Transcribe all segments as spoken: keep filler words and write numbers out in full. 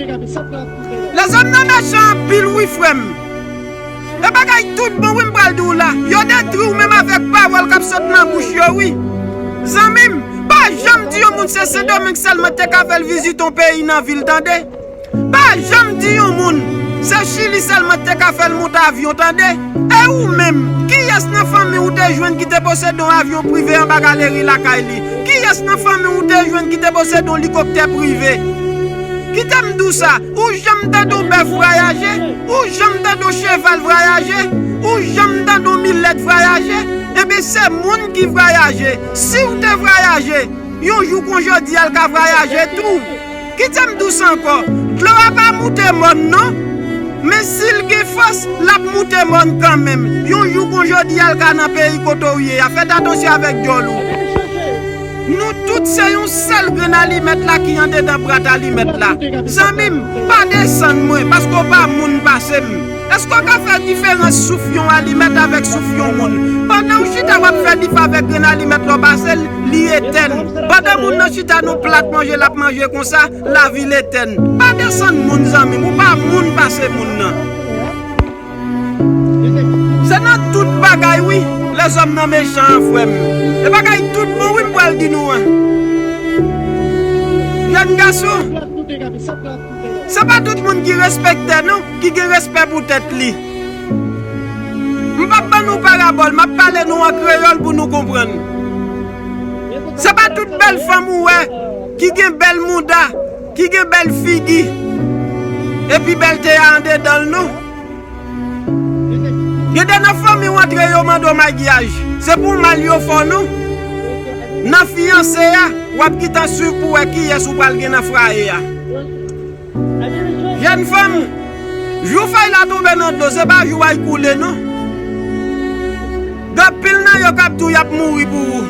Lèzòm nan mechan anpil wi frè m. E bagay tout bon wi m pral di w la. Yo detwi w menm avèk pawòl k ap sot nan bouch yo wi. Zanmi m, pa janm di yon moun se Sendomeng sèlman te ka fè l vizite yon peyi nan vil tande. Pa janm di yon moun se Chili sèlman te ka fè l moute avyon tande. E ou menm, kiyès nan fanmi w te jwenn ki te posede yon avyon prive anba galeri lakay li? Kiyès nan fanmi w te jwenn ki te posede yon likoptè prive? Kite m di w sa, ou janm tande yon bèf vwayaje? Ou janm tande yon cheval vwayaje? Ou janm tande yon milèt vwayaje? Ebyen, se moun ki vwayaje. Si w te vwayaje, yon jou kon jodi a, l ka vwayaje tou. Kite m di w sa ankò, dlo a pa moute mòn non. Men si l gen fòs, l ap moute mòn kanmenm. Yon jou kon jodi a, l ka nan peyi kote w ye a. Fèt atansyon avèk djòl ou. Nou tout se yon sèl grenn alimèt la ki andedan bwat alimèt la. Zanmi m, pa desann mwen, paske w pa moun pase m. Èske w ka fè diferans souf yon alimèt avèk souf yon moun? Pandan w chita w ap fè dif avèk grenn alimèt la w pase l, li etèn. Pandan moun nan chita nou plat manje l ap manje konsa, lavi l etèn. Pa desann moun zanmi m, ou pa moun pase moun nan. Se nan tout bagay wi, lèzòm nan mechan an frè m. E bagay tout bon wi m pral di nou an. Jèn gason, se pa tout moun ki respektè non, ki gen respè pou tèt li. M p ap ban nou parabòl, m ap pale nou an kreyòl pou nou konprann. Se pa tout bèl fanm ou wè ki gen bèl mouda, ki gen bèl figi, epi bèlte a andedan l non. Gen de nan fanmi w antre yo mande w maryaj, se pou mal yo fè w non. Nan fiyanse a, w ap gentan swiv pou wè kiyès ou pral gen nan fwaye a. Jèn fanm, jou fèy la tonbe nan dlo, se pa jou ay koule non. Gen anpil nan yo k ap di w y ap mouri pou ou.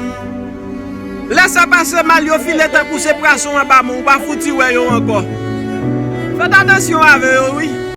Lè sa pase mal yo file tankou se pwason anba men w, ou pa fouti wè yo ankò. Fèt atansyon avè yo wi.